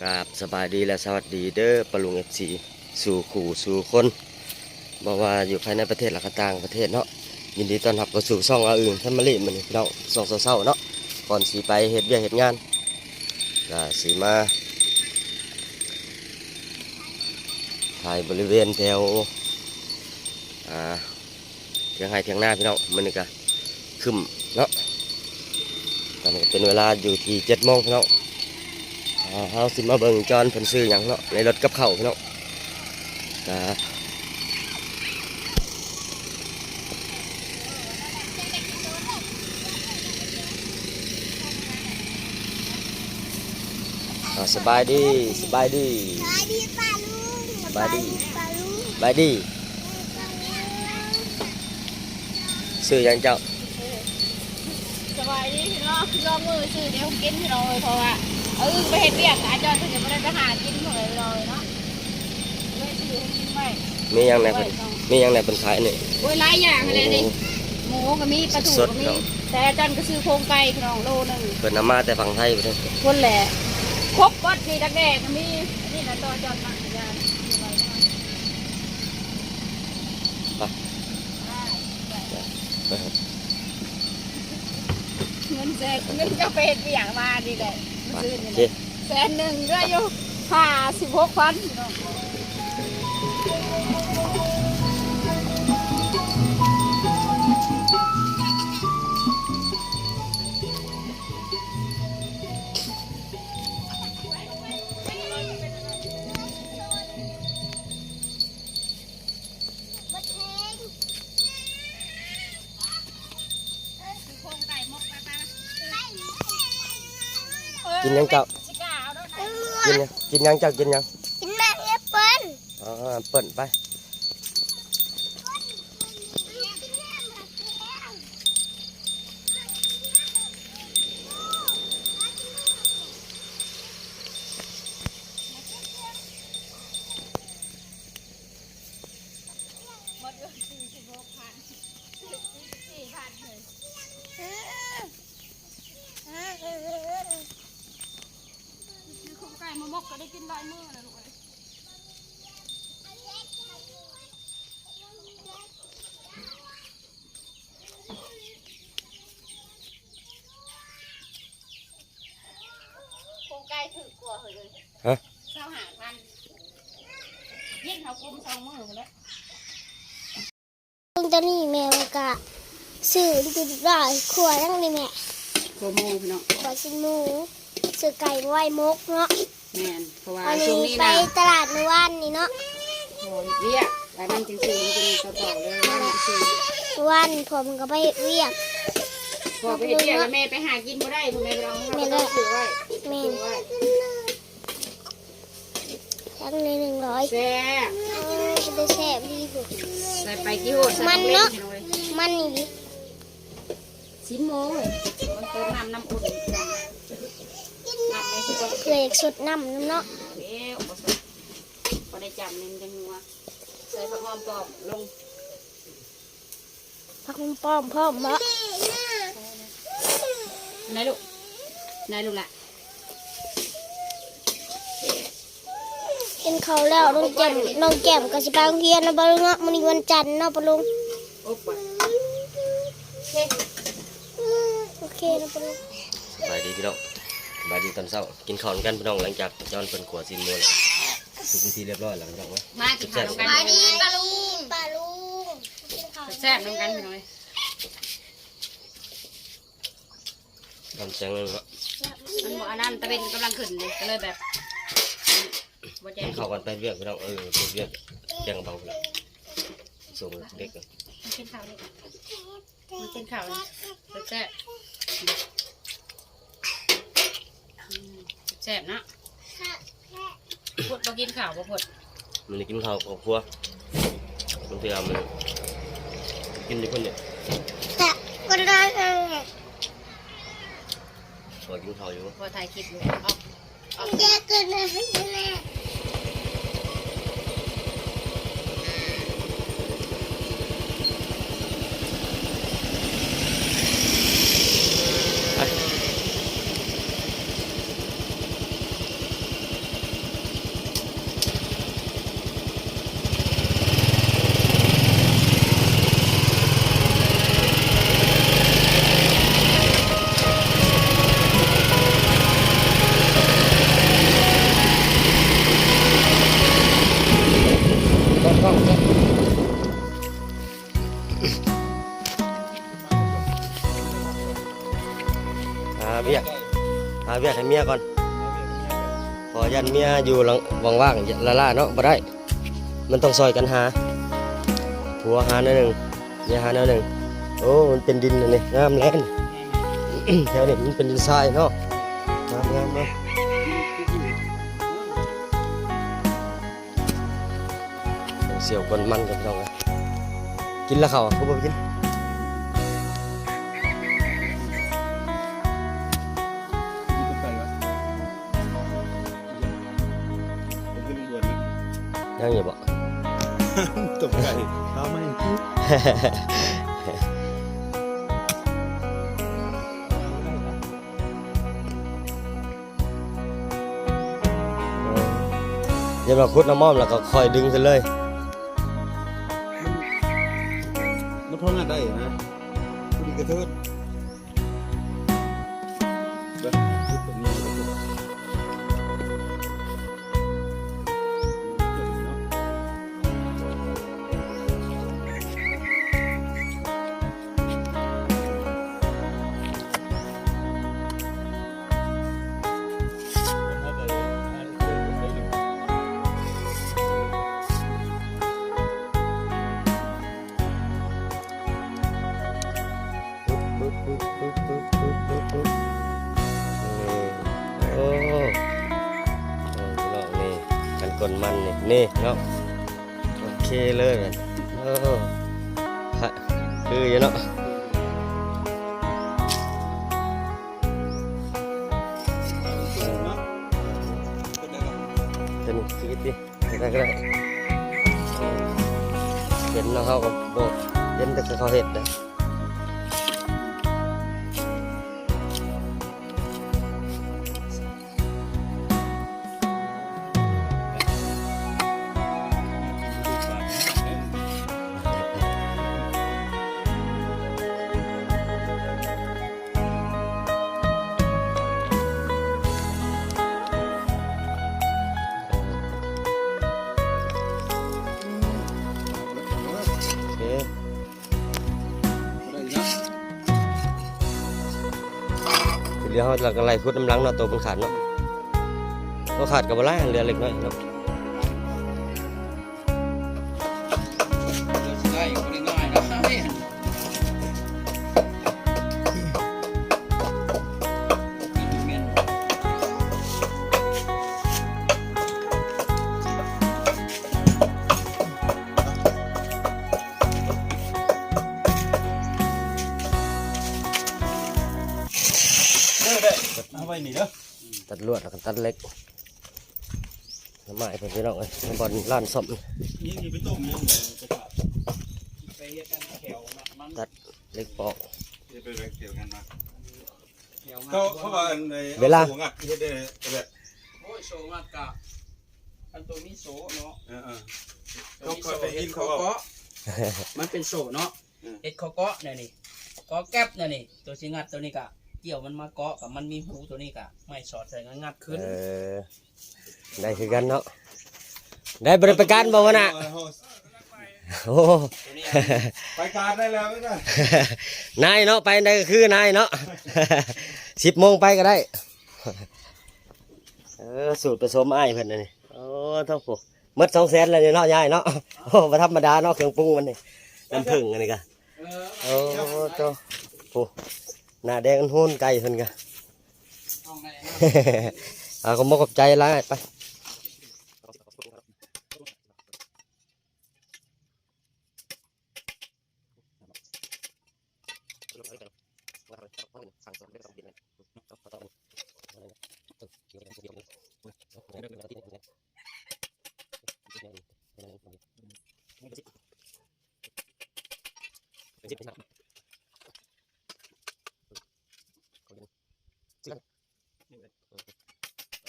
ກາບສະບາຍດີ ແລະ ສະຫວັດດີເດີ ປາລຸງ ເອັຟຊີ ສູ່ຄູ່ສູ່ຄົນ ບໍ່ວ່າຢູ່ພາຍໃນປະເທດ ແລະ ກະຕ່າງປະເທດເນາະ. ຍິນດີຕ້ອນຮັບເຂົ້າສູ່ຊ່ອງອາອຶ່ງແຟມິລີ ມື້ນີ້ພີ່ນ້ອງ ຊ່ວງເຊົ້າໆເນາະ ກ່ອນຊິໄປເຮັດວຽກເຮັດງານ ກະຊິມາຖ່າຍບໍລິເວນແຖວ ອ່າ ຖຽງໄຮ່ຖຽງນາພີ່ນ້ອງ. ມື້ນີ້ກະຄຶ້ມເນາະ ຕອນນີ້ກະເປັນເວລາຢູ່ທີ່ເຈັດໂມງພີ່ນ້ອງ. ເຮົາຊິມາເບິ່ງຈອນເພິ່ນຊື້ຫຍັງເນາະ ໃນລົດກັບເຂົ້າພີ່ນ້ອງ. ກະ ອ່າ ສະບາຍດີ ສະບາຍດີ ສະບາຍດີປ້າລຸງ ສະບາຍດີ ສະບາຍດີປ້າລຸງ ສະບາຍດີ. ຊື້ຫຍັງເຈົ້າ? ສະບາຍດີພີ່ນ້ອງ ລອງມື້ຊື້ແນວກິນພີ່ນ້ອງເອີຍ ເພາະວ່າອາອຶ່ງໄປເຮັດວຽກ ອາຈອນເພິ່ນກະບໍ່ໄດ້ໄປຫາກິນເທົ່າໃດພີ່ນ້ອງເອີຍເນາະ ເລີຍຊື້ໃຫ້ກິນໄວ້. ມີຫຍັງແດ່ເພິ່ນ ມີຫຍັງແດ່ເພິ່ນຂາຍນີ້? ໂອ້ຍ ຫຼາຍຢ່າງຫັ້ນແຫຼະນີ້ ໝູກະມີ ປາທູກະມີ ແຕ່ອາຈອນກະຊື້ໂຄງໄກ່ພີ່ນ້ອງ ໂລໜຶ່ງ. ເພິ່ນເອົາມາແຕ່ຝັ່ງໄທພຸ້ນເດ້ ພຸ້ນແຫຼະ ຄົບໝົດນີ້ ດັກແດ້ກະມີ. ອັນນີ້ນະ ຕໍ່ຈອນມາ ເງິນແສນ ເງິນເຈົ້າໄປເຮັດຫຍັງມານີ້ແຫຼະ ມື້ຄືນນີ້ແຫຼະ ແສນໜຶ່ງ ເຫຼືອຢູ່ຫ້າສິບຫົກພັນ. ກິນຫຍັງເຈົ້າ? ກິນຫຍັງ ກິນຫຍັງເຈົ້າ? ກິນຫຍັງ? ກິນໝາກແອັບເປິ້ນ. ອໍ ແອັບເປິ້ນ ໄປ. ໝົດເງິນສີ່ສິບຫົກພັນ ສີ່ສິບສີ່ພັນເລີຍ. ຊື້ໂຄງໄກ່ມາໝົກກະໄດ້ກິນຫຼາຍມື້ແລ້ວລູກເອີຍ. ໂຄງໄກ່ຖືກກວ່າເຮີ້ຍ. ຮະ? ຊາວຫ້າພັນ ຍິງເຮົາກຸມສອງມື້ພຸ້ນແຫຼະ. ເບິ່ງຕອນນີ້ແມ່ກະຊື້ນີ້ເປັນຮ້ອຍ ຂົ້ວຫຍັງນີ້ແມ່? ຂົ້ວໝູພີ່ນ້ອງ ຂົ້ວຊີ້ນໝູ ຊື້ໄກ່ມາໄວ້ໝົກເນາະ. ແມ່ນ ເພາະວ່າ ອັນນີ້ ຊ່ວງນີ້ ໄປ ນະ ຕະຫຼາດມື້ວານນີ້ເນາະ ເຮັດວຽກ ອັນນັ້ນຈັ່ງຊີ້ ມັນຈຶ່ງເຂົ້າເປົາເລີຍ ວານຈັ່ງຊີ້ ວານພໍ່ມັນກະໄປເຮັດວຽກ ພໍ່ໄປເຮັດວຽກ ແລ້ວແມ່ໄປຫາກິນບໍ່ໄດ້ ພໍ່ແມ່ໄປເອົາ ແມ່ນ ເຮົາກະຕ້ອງຊື້ໄວ້ ແມ່ນ ຊື້ໄວ້. ທັງໃນໜຶ່ງຮ້ອຍ ແຊບ ເອີ ເປັນຕາແຊບດີພຸ້ນ ໃສ່ໄປກີ່ໂຫດ ມັນເນາະ ມັນອີ່ຫຼີ. ຊິມໂມຍ ມັນເຕີມນ້ຳ ນ້ຳອຸ່ນ ນ້ຳໃນ ເພື່ອຢາກສົດນ້ຳນຳເນາະ ເອີ ບໍ່ສົດ ພໍໄດ້ຈ້ຳ ມັນຈັ່ງນົວ ໃສ່ຜັກຫອມປ້ອມລົງ ຜັກຫອມປ້ອມພ້ອມເນາະ ໄດ້ລູກ ໄດ້ລູກລະ. ກິນເຂົ້າແລ້ວ ນ້ອງແກ້ມ ນ້ອງແກ້ມກະຊິໄປໂຮງຮຽນເນາະ ປາລຸງເນາະ ມື້ນີ້ວັນຈັນເນາະ ປາລຸງ. ໂອເຄ ໂອເຄເນາະ ປາລຸງ. ສະບາຍດີພີ່ນ້ອງ ສະບາຍດີຕອນເຊົ້າ ກິນເຂົ້ານຳກັນພີ່ນ້ອງ ຫຼັງຈາກຈອນເພິ່ນຂົ້ວຊີ້ນໝູແລ້ວ ສຸກເປັນທີ່ຮຽບຮ້ອຍແລ້ວພີ່ນ້ອງເອີຍ ມາກິນເຂົ້ານຳກັນ ສະບາຍດີປ້າລຸງ ປ້າລຸງ ກິນເຂົ້າແຊບນຳກັນພີ່ນ້ອງເອີຍ. ຕອນແສງນັ້ນເນາະ ມັນບໍ່ອັນນັ້ນ ຕາເວັນກຳລັງຂຶ້ນເດ້ ກະເລີຍແບບບໍ່ແຈ້ງ ກິນເຂົ້າກ່ອນໄປວຽກພີ່ນ້ອງ ເອີ ໄປວຽກແຈ້ງເບົາພຸ້ນລະ ສົ່ງເດັກ ມາກິນເຂົ້ານີ້ ມາກິນເຂົ້ານີ້ ແຊບໆ ອືມ ແຊບເນາະ ພຸດບໍ່ກິນເຂົ້າບໍ່ພຸດ. ມື້ນີ້ກິນເຂົ້າຄອບຄົວ ບາງເທື່ອມັນກິນຢູ່ຄົນດຽວ ແຊບ ພໍກິນເຂົ້າຢູ່ ພໍຖ່າຍຄລິບຢູ່ ເອົາ ເອົາ ແຊບເກີນເລີຍ ໄປ. ວຽກໃຫ້ເມຍກ່ອນ ເພາະຢ້ານເມຍຢູ່ຫຼັງ ວ່າງໆ ລ້າໆ ເນາະ ບໍ່ໄດ້ ມັນຕ້ອງຊ່ອຍກັນຫາ ຜົວຫາແນວໜຶ່ງ ເມຍຫາແນວໜຶ່ງ. ໂອ້ ມັນເປັນດິນອັນນີ້ ງາມແຫຼະ ແຖວນີ້ມັນເປັນດິນຊາຍເນາະ ງາມໆ ເນາະ. ສ່ຽວກົ້ນມັນກັນ ພີ່ນ້ອງເອີຍ. ກິນລະເຂົ້າ ຄືບໍ່ໄປກິນ? ຍັງຢູ່ບໍ່? ຕົ້ມໄກ່ ເອົາມາໃຫ້ກິນ. ເອີ ຢ່າມາຂຸດນ້ຳອ້ອມ ແລ້ວກໍຄ່ອຍດຶງຂຶ້ນເລີຍ. ມັນ ມັນພໍງັດໄດ້ນະ ພໍດີກະເທີດ. ໂອ້ ໂອ້ ພີ່ນ້ອງ ນີ້ ຄັນກົ້ນມັນນີ້ ນີ້ເນາະ. ໂອເຄເລີຍ ໂອ້ ຄືຢູ່ເນາະ ເປັນຊີວິດຕິ ໄດ້ ໄດ້ ເປັນເນາະ ເຮົາກໍບໍ່ເປັນ ແຕ່ເຂົາເຮັດໄດ້. ໂອເຄ ເຫຼືອເຮົາລະກະໄລ່ຂຸດນຳຫຼັງເນາະ ໂຕມັນຂາດເນາະ ໂຕຂາດກະບໍ່ຫຼາຍ ເຫຼືອເລັກນ້ອຍເນາະ. ເດີ ເດີ ເອົາໄວ້ນີ້ເດີ ຕັດລວດ ແລ້ວກໍຕັດເຫຼັກ ໜໍ່ໄມ້ເພິ່ນ ພີ່ນ້ອງເອີຍ ບ່ອນຮ້ານສ້ອມ ນີ້ ນີ້ໄປຕົ້ມຍັງ ຕັດເຫຼັກປອກ ເຂົາ ເຂົາວ່າອັນ ເວລາ ໂສ້ງັດເຮັດໄດ້ແບບ ໂອ້ຍ ໂສ້ງັດກະ ອັນໂຕມີໂສ້ເນາະ ເອີໆ ໂຕມີໂສ້ ເຂົາ ເຮັດເຂົາເກາະ ມັນເປັນໂສ້ເນາະ ອືມ ເຮັດເຂົາເກາະແນວນີ້ ເກາະແກັບແນວນີ້ ໂຕຊິງັດໂຕນີ້ກະ ກ່ຽວມັນມາເກາະ ກະມັນມີຮູໂຕນີ້ກະ ໄມ້ສອດໃສ່ ງັດຂຶ້ນ ເອີ ໄດ້ຄືກັນເນາະ ໄດ້ ບໍ່ໄດ້ໄປການບໍ່ ຫົວໜ້າ? ໂອ້ ໄປການໄດ້ແລ້ວ ນາຍເນາະ ໄປໃດກະຄືນາຍເນາະ ສິບໂມງໄປກະໄດ້ ເອີ ສູດປະສົມອ້າຍເພິ່ນອັນນີ້ ໂອ້ ໂທ້ ໝົດສອງແສນແລ້ວນີ້ເນາະ ຍາຍເນາະ ໂອ້ ບໍ່ທຳມະດາເນາະ ເຄື່ອງປຸງມັນນີ້ ນ້ຳເຜິ້ງອັນນີ້ກະ ເອີ ໂອ້ ໂທ້ ຜູ້ ໜ້າແດງໂຮນ ໄກ່ເພິ່ນກະ ເອົາ ຂອບອົກຂອບໃຈຫຼາຍ ໄປ.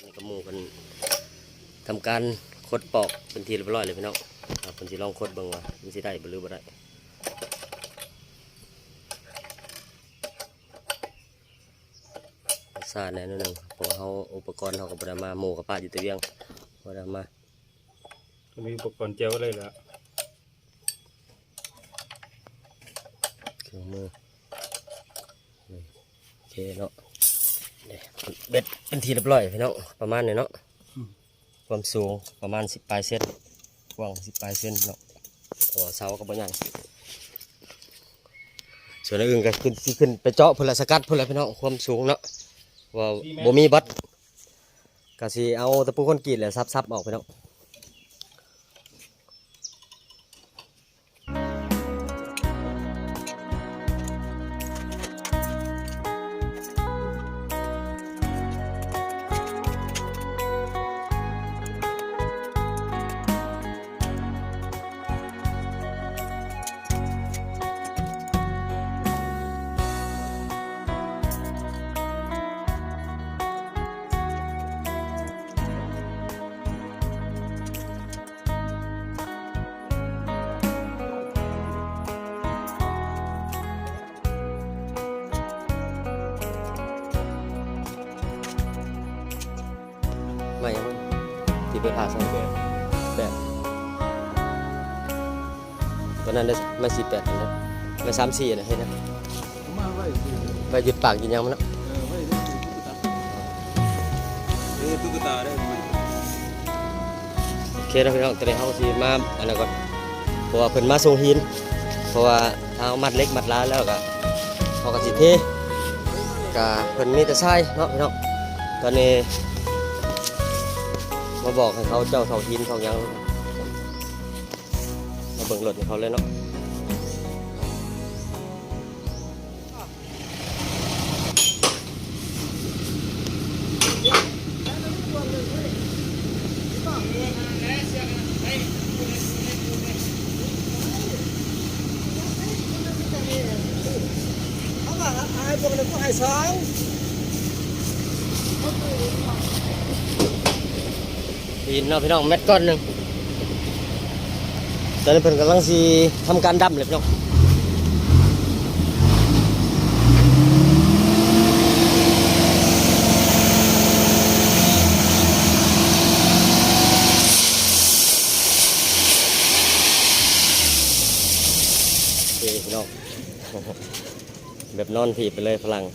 ຕອນນີ້ກະໝູ່ເພິ່ນທຳການຄົດປອກເປັນທີ່ຮຽບຮ້ອຍແລ້ວ ພີ່ນ້ອງ ເພິ່ນຊິລອງຄົດເບິ່ງວ່າມັນຊິໄດ້ບໍ່ ຫຼືບໍ່ໄດ້ ຊ້າແດ່ໜ້ອຍໜຶ່ງ ເພາະວ່າເຮົາ ອຸປະກອນເຮົາກະບໍ່ໄດ້ມາ ໝູ່ກະປະຢູ່ແຕ່ວຽງ ບໍ່ໄດ້ມາ. ກະມີອຸປະກອນແຈ່ວໄດ້ແລ້ວ ເຄື່ອງມື ໂອເຄເນາະ ເບັດເປັນທີ່ຮຽບຮ້ອຍພີ່ນ້ອງ ປະມານນີ້ເນາະ. ອືມ ຄວາມສູງປະມານສິບປາຍເຊັນ ກວ້າງສິບປາຍເຊັນເນາະ ເພາະວ່າເສົາກໍບໍ່ໃຫຍ່. ສ່ວນອັນອື່ນກໍຂຶ້ນ ຊິຂຶ້ນໄປເຈາະພຸ້ນລະ ສະກັດພຸ້ນລະພີ່ນ້ອງ ຄວາມສູງເນາະ ວ່າບໍ່ມີບັດ ກໍຊິເອົາຕະປູຄອນກຣີດແຫຼະ ສັບໆອອກພີ່ນ້ອງ. ໄມ້ຫຍັງມັນ ທີ່ໄປຜ່າໃສ່ແບບ ແບບ ຕອນນັ້ນໄດ້ໄມ້ສີ່ແປດຫັ້ນນະ ໄມ້ສາມສີ່ຫັ້ນນະ ເຮັດຫຍັງ? ເອົາມາໄວ້ ໄວ້ຢຸດປາກຢຸດຫຍັງມັນເນາະ. ເອີ ໄວ້ໃນຕູ້ຕຸກຕາ ເອີ ຕຸກຕາໄດ້. ໂອເຄເນາະພີ່ນ້ອງ ຕອນນີ້ເຮົາຊິມາອັນນັ້ນກ່ອນ ເພາະວ່າເພິ່ນມາສົ່ງຫີນ ເພາະວ່າຖ້າເຮົາມັດເຫຼັກມັດລາແລ້ວກະ ເຮົາກະຊິເທ ກະເພິ່ນມີແຕ່ຊາຍເນາະພີ່ນ້ອງ. ຕອນນີ້ມາບອກໃຫ້ເຂົາເຈົ້າເຖົາຫີນເຖົາຫຍັງ ມາເບິ່ງລົດໃຫ້ເຂົາເລີຍເນາະ. ຫີນເນາະພີ່ນ້ອງ ແມັດກ້ອນໜຶ່ງ. ຕອນນີ້ເພິ່ນກຳລັງຊິທຳການດຳເລີຍພີ່ນ້ອງ. ໂອເຄພີ່ນ້ອງ ແບບນອນຖີບໄປເລີຍຝຣັ່ງ.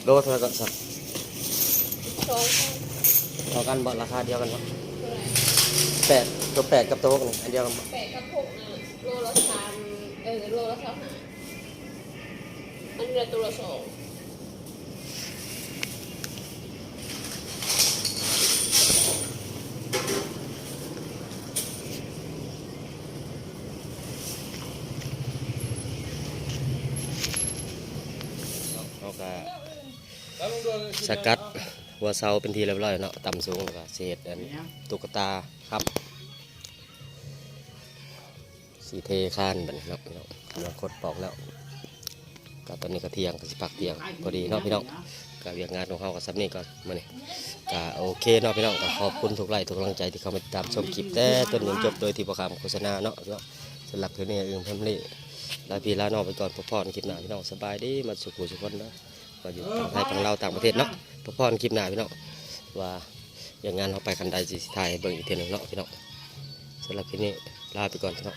ໂລເທົ່າໃດກໍຊັ້ນ? ສອງພັນ ເທົ່າກັນບໍ່? ລາຄາດຽວກັນບໍ່? ແປດ ໂຕແປດກັບໂຕຫົກນີ້ອັນດຽວກັນບໍ່? ແປດກັບຫົກນະ ໂລລະສາມ ເອີ ໂລລະຊາວຫ້າ ອັນນີ້ລະໂຕລະສອງ. ເຮົາກະສະກັດຫົວເສົາເປັນທີ່ຮຽບຮ້ອຍເນາະ ຕ່ຳສູງ ແລ້ວກະຊິເຮັດອັນຕຸກກະຕາຄັບ ຊິເທຄານບັດນີ້ເນາະພີ່ນ້ອງ ກຳລັງຄົດປອກແລ້ວ. ກະຕອນນີ້ກະທ່ຽງ ກະຊິພັກທ່ຽງພໍດີເນາະພີ່ນ້ອງ. ກະວຽກງານຂອງເຮົາກະສ່ຳນີ້ກ່ອນມື້ນີ້ ກະໂອເຄເນາະພີ່ນ້ອງ. ກະຂອບຄຸນທຸກໄລ້ທຸກກຳລັງໃຈທີ່ເຂົ້າມາຕິດຕາມຊົມຄລິບແຕ່ຕົ້ນຈົນຈົບ ໂດຍທີ່ບໍ່ຂ້າມໂຄສະນາເນາະພີ່ນ້ອງ. ສຳລັບຄລິບນີ້ອຶ້ມພຳລີ ລາພີ່ລານ້ອງໄປກ່ອນ ພົບພໍ້ນຄລິບໜ້າພີ່ນ້ອງ. ສະບາຍດີໝົດສູ່ສູ່ຄົນເດີ ວ່າຢູ່ຝັ່ງໄທ ຝັ່ງລາວ ຕ່າງປະເທດເນາະ. ພົບພໍ້ນຄລິບໜ້າພີ່ນ້ອງ ວ່າວຽກງານເຮົາໄປຄັນໃດ ຊິຖ່າຍໃຫ້ເບິ່ງອີກເທື່ອໜຶ່ງເນາະພີ່ນ້ອງ. ສຳລັບຄລິບນີ້ລາໄປກ່ອນພີ່ນ້ອງ.